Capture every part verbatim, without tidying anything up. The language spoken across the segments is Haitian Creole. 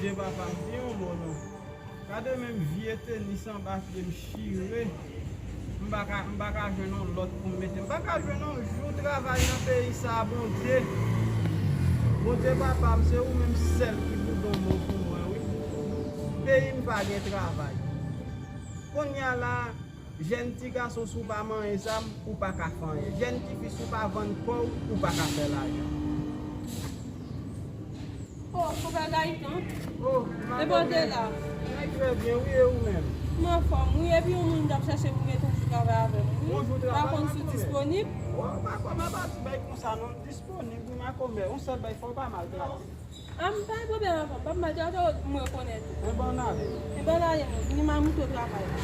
Bondye papa m, di yon mo non. Gade menm vye tenis anba pye m chire. M pa ka, m pa ka jwenn yon lòt pou m mete. M pa ka jwenn yon jou travay nan peyi sa a, Bondye. Bondye papa m, se ou menm sèl ki pou gen yon mo pou mwen, wi. Peyi m pa gen travay. Kounye a la, jèn ti gason, si w pa manyen zam, ou pa ka fè anyen. Jèn ti fi, si w pa vann kò w, ou pa ka fè lajan. Oh, konpè Gayitan. Oh, e bòde la. Ay, trè byen, wi, e ou menm? M anfòm, wi, epi yon moun t ap chèche pou mete yon jou travay avè m, wi. Yon jou travay, pa konn si w disponib. Oh, pa kòman pa di bay konsa non, m disponib, wi, makomè. Yon sèl bay, fò w pa maltrate. Ah, m pa gen pwoblèm avè w. P ap maltrate w, m rekonèt ou. Enben, ann ale. Enben, ann ale, non. Vini m al montre w travay la.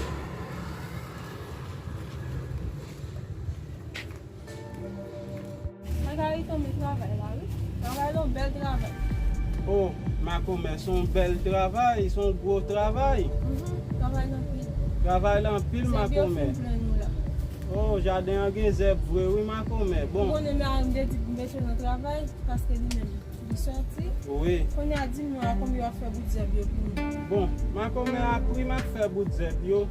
Magarita, men travay la, wi. Travay la, yon bèl travay. Oh, makomè, se yon bèl travay, se yon gwo travay. Mhm, travay la anpil. Travay la anpil, makomè. Zèb yo fin plen nou la. Oh, jaden an gen zèb vre, wi, makomè. Bon. Ou konnen, men m te di pou m mete w nan travay, paske li menm. Li sòti. Wi. Kounye a di m non, a konbyen w ap fè bout zèb yo pou nou? Bon, makomè, a pri m ap fè bout zèb yo,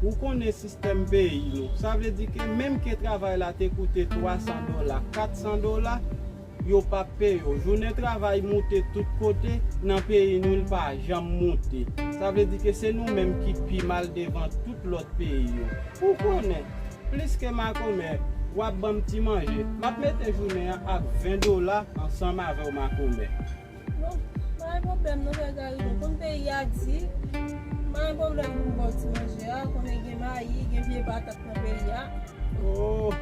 ou konnen sistèm peyi nou. Sa vle di ke menm ke travay la te koute twa san dola, kat san dola, yo p ap peye w. Jounen travay moute tout kote, nan peyi nou, li pa janm moute. Sa vle di ke se nou menm ki pi mal devan tout lòt peyi yo. Ou konnen, plis ke makomè, w ap ban m ti manje. M ap mete jounen an ak ven dola ansanm avè w, makomè. Bon, pa gen pwoblèm non, frè Garidon. Konn peyi a di, pa gen pwoblèm pou m ba w ti manje a. Konnen gen mayi, gen vye patat nan peyi a. Oh.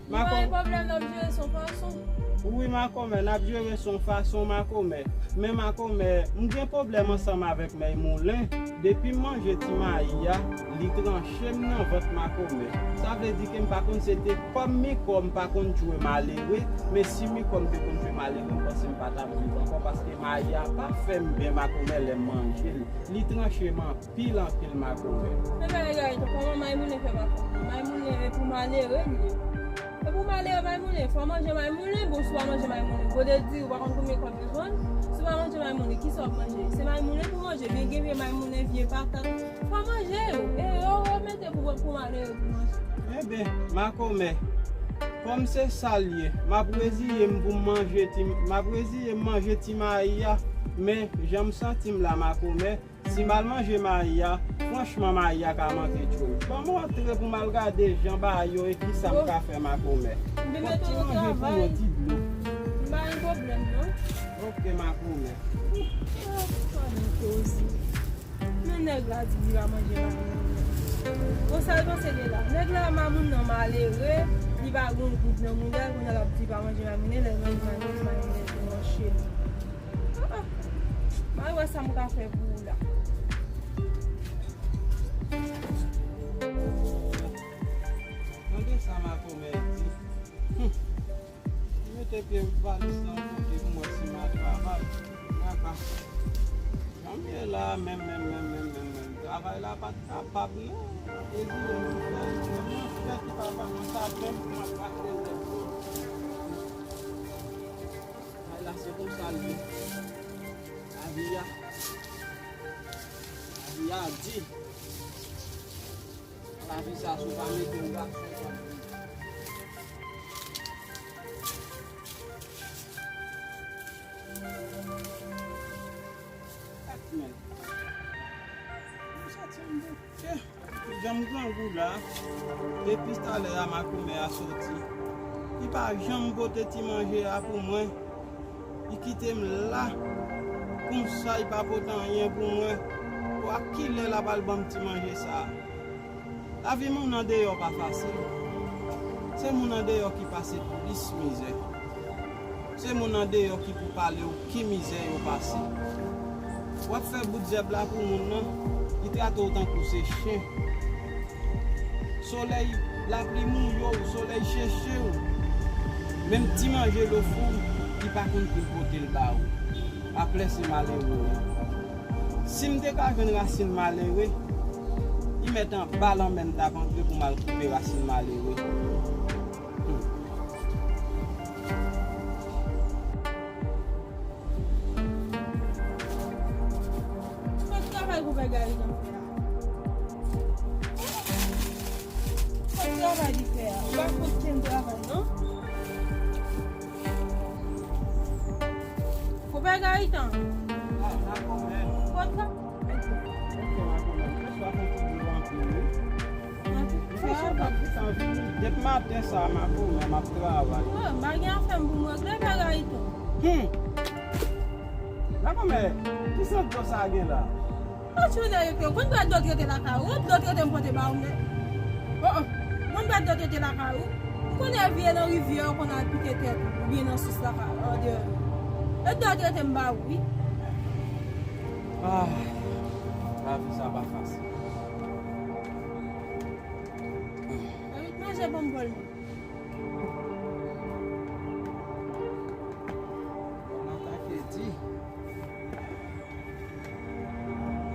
Pa gen pwoblèm, n ap jere s on fason. Wi, makomè, n ap jere s on fason, makomè. Men makomè, m gen pwoblèm ansanm avèk mèy moulen. Depi m manje ti mayi a, li tranche m nan vant, makomè. Sa vle di ke m pa konn, se te kòm mi kò m pa konn jwe malere, men si mi kò m te konn jwe malere, m panse m pa t ap viv ankò, paske mayi a pa fè m byen, makomè, lè m manje l. Li tranche m anpil, anpil, makomè. Men bagay Garidon, kòman mayi moulen fè pa fè? Mayi moulen e pou malere li ye. E pou malere mayi moulen, fò w manje mayi moulen, bon, si w pa manje mayi moulen, gode di ou pa konn konbyen kòb yo jwenn, si w pa manje mayi moulen, kisa w ap manje? Se mayi moulen pou manje, byen gen vye mayi moulen, vye patat, fò w manje yo. E yo, yo mete pou, pou malere pou manje. Enben, makomè, kòm se sa l ye, m ap reziye m pou m manje ti, m ap reziye m manje ti mayi a, men jan m santi m la, makomè, si m al manje mayi a, franchman, mayi a ka manke tchoul. Ban m antre pou m al gade jan bagay yo e kisa m ka fè, makomè. M te mete w nan travay. M pa gen pwoblèm, non. Ok, makomè. Ah, pa gen koze. Men nèg la di li pa manje mayi moulen. Bon, sa l panse de la? Nèg la, mamoun nan malere, li pa gen yon goud nan mouda l, kounye a l ap di li pa manje mayi moulen, lè l manje mayi moulen, mayi moulen te manche li. Ah, ah. M al wè sa m ka fè pou ou la. Tande sa makomè di. Hum. Mete pye valiz nan kote pou mwen si m a travay. Kaka. Jan m ye la, menm, menm, menm, menm, menm, menm. Travay la pa t kapab, non. Dezi yo m fè, yo m fè ki papa mwen sa menm pou mwen pa fè lè. Ay la, se konsa l ye. Lavi a, lavi a di. Lavi sa, si w pa mete yon gason, w ap viv. Gad men. Mwen santi m bouke. Jan m grangou la, depi talè a makomè a soti. Li pa janm pote ti manje a pou mwen. Li kite m la. Konsa, li pa pote anyen pou mwen. Bon, a kilè l ap al ban m ti manje sa a? Lavi moun andeyò pa fasil. Se moun andeyò ki pase plis mizè. Se moun andeyò ki pou pale w ki mizè yo pase. W ap fè bout zèb la pou moun nan, li trate w tankou se chen. Solèy, lapli mouye w, solèy cheche w. Menm ti manje l ofri w, li pa konn pou l pote l ba ou. Aplè se malere w ye. Si m te ka jwenn rasin malere, li mèt anba lanmè m t ap antre pou m al koupe rasin malere. Hmm. Mwen Konpè Gary nan fè a. Kot travay li fè a? Ou pa konn kenn travay, non? Konpè Gary tan. Ah, makomè. Kot sa? Ok, makomè. Mwen swa fè ti dlo anpil, wi. Mwen swa fè ti tan vini. Depi maten sa, makomè, m ap travay. Oh, m pa gen afè m pou m regle, Pè Gary tan. Hmm. Makomè, ki sant dlo sa gen la? Mwen tchounen rete, ou konn bwèt dlo trete lakay ou, dlo trete m pote ba ou, men. Oh, oh, ou konn bwèt dlo trete lakay ou. Ou konnen vye nan rivyè, ou konn al pike tèt ou, oubyen nan sous lakay, andeyò. E dlo trete m ba ou, wi. Ah, lavi sa pa fasil. Manje bon bòl mwen. Nan ta ke di.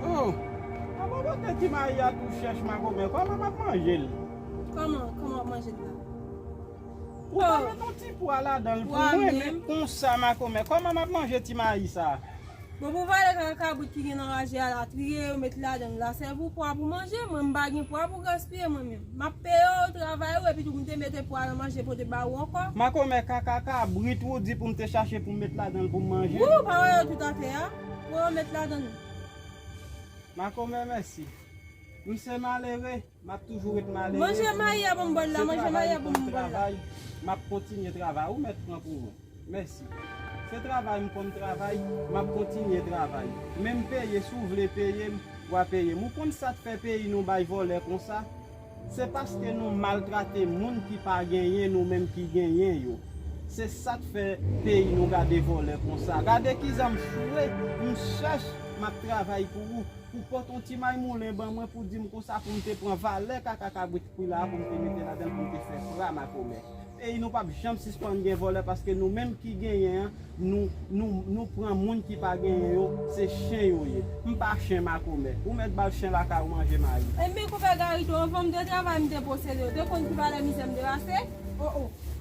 Oh, a pwopo de ti mayi a tou chèch makomè, kòman m ap manje l? Kòman, kòman w ap manje l la? Ou pa met yon ti pwa ladan l pou mwen, men konsa makomè, kòman m ap manje ti mayi sa? Bon, pou valè kaka kabrit ki gen nan raje a la, triye yo, met ladan l la, sèvi w pwa pou manje, mwen m pa gen pwa pou gaspiye mwen menm. M ap peye w, travay ou, epi tou m te mete pwa nan manje pote ba ou ankò. Makomè, kaka kabrit ou di pou m te chache pou m met ladan l pou m manje? Wi, ou pa wè yo tout atè a? Pou yo met ladan l. Makomè, mèsi. M se malere, m ap toujou ret malere. Manje mayi a ban m bòl la, manje mayi a ban m bòl la. M ap kontinye travay. Ou mèt pran pou mwen. Mèsi. Se travay m konn travay, m ap kontinye travay. Men m peye, si w vle peye m, w a peye m. Ou konn sa k fè peyi nou bay vòlè konsa? Se paske nou maltrate moun ki pa genyen, nou menm ki genyen yo. Se sa k fè peyi nou gade vòlè konsa. Gade kijan m choure, m chèch, m ap travay pou ou. Ou pot yon ti may moulen ban mwen pou di m konsa pou m te pran valè kaka kabrit kwi la pou m te mete ladan l pou m te fè pra makomè. Peyi nou p ap janm sispann gen vòlè paske nou menm ki genyen an, nou, nou, nou pran moun ki pa genyen yo, se chen yo ye. M pa chen makomè. Ou mèt ba l chen lakay ou manje mayi. Ebyen, konpè Garito, anvan m te travay, m te posede. Ou te konn ki valè mizè m te pase? Oh, oh.